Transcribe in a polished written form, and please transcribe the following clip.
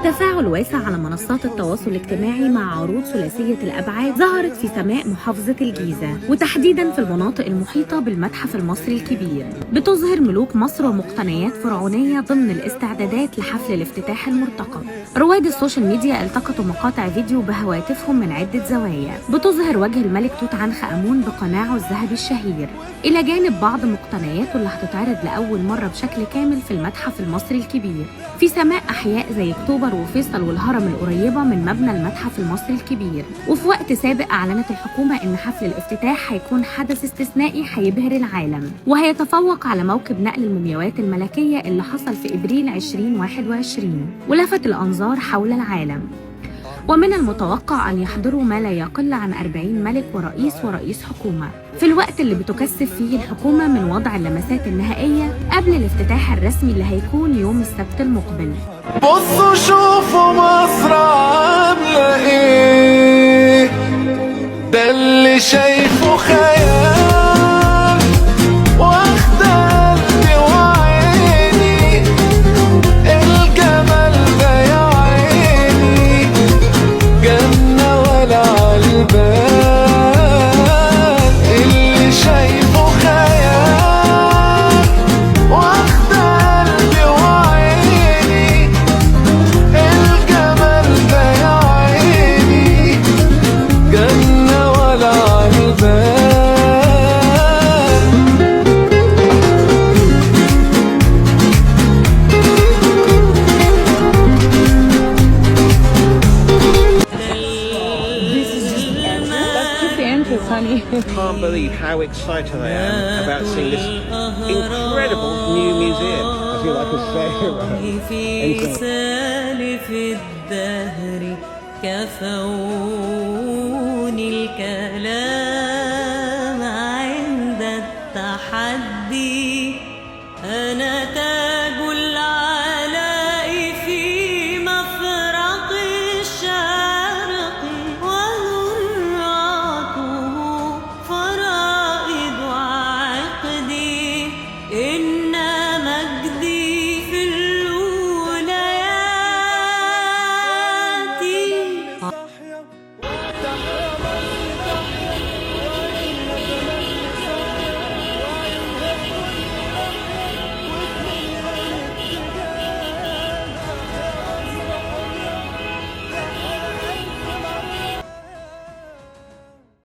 تفاعل واسع على منصات التواصل الاجتماعي مع عروض ثلاثية الأبعاد ظهرت في سماء محافظة الجيزة، وتحديدا في المناطق المحيطة بالمتحف المصري الكبير، بتظهر ملوك مصر ومقتنيات فرعونية ضمن الاستعدادات لحفل الافتتاح المرتقب. رواد السوشيال ميديا التقطوا مقاطع فيديو بهواتفهم من عدة زوايا بتظهر وجه الملك توت عنخ آمون بقناعه الذهبي الشهير، إلى جانب بعض مقتنياته اللي هتتعرض لأول مرة بشكل كامل في المتحف المصري الكبير في سماء أحياء زي أكتوبر وفيصل والهرم القريبة من مبنى المتحف المصري الكبير. وفي وقت سابق أعلنت الحكومة إن حفل الافتتاح هيكون حدث استثنائي هيبهر العالم، وهيتفوق على موكب نقل المومياوات الملكية اللي حصل في إبريل 2021 ولفت الأنظار حول العالم. ومن المتوقع أن يحضروا ما لا يقل عن 40 ملك ورئيس ورئيس حكومة، في الوقت اللي بتكثف فيه الحكومة من وضع اللمسات النهائية قبل الافتتاح الرسمي اللي هيكون يوم السبت المقبل. بصوا شوفوا مصر عاملة ايه، ده اللي شايفه خيال، واخدة قلبي وعيني، الجمال ده يا عيني جنة ولا عالبال، اللي شايفه خيال، واخدة قلبي وعيني، الجمال ده يا عيني جنة ولا عالبال. That's just the entrance, honey. Can't believe how excited I am about seeing this incredible new museum. I feel like a pharaoh. في سالف الدهر كفوني الكلام عند التحدي أنا.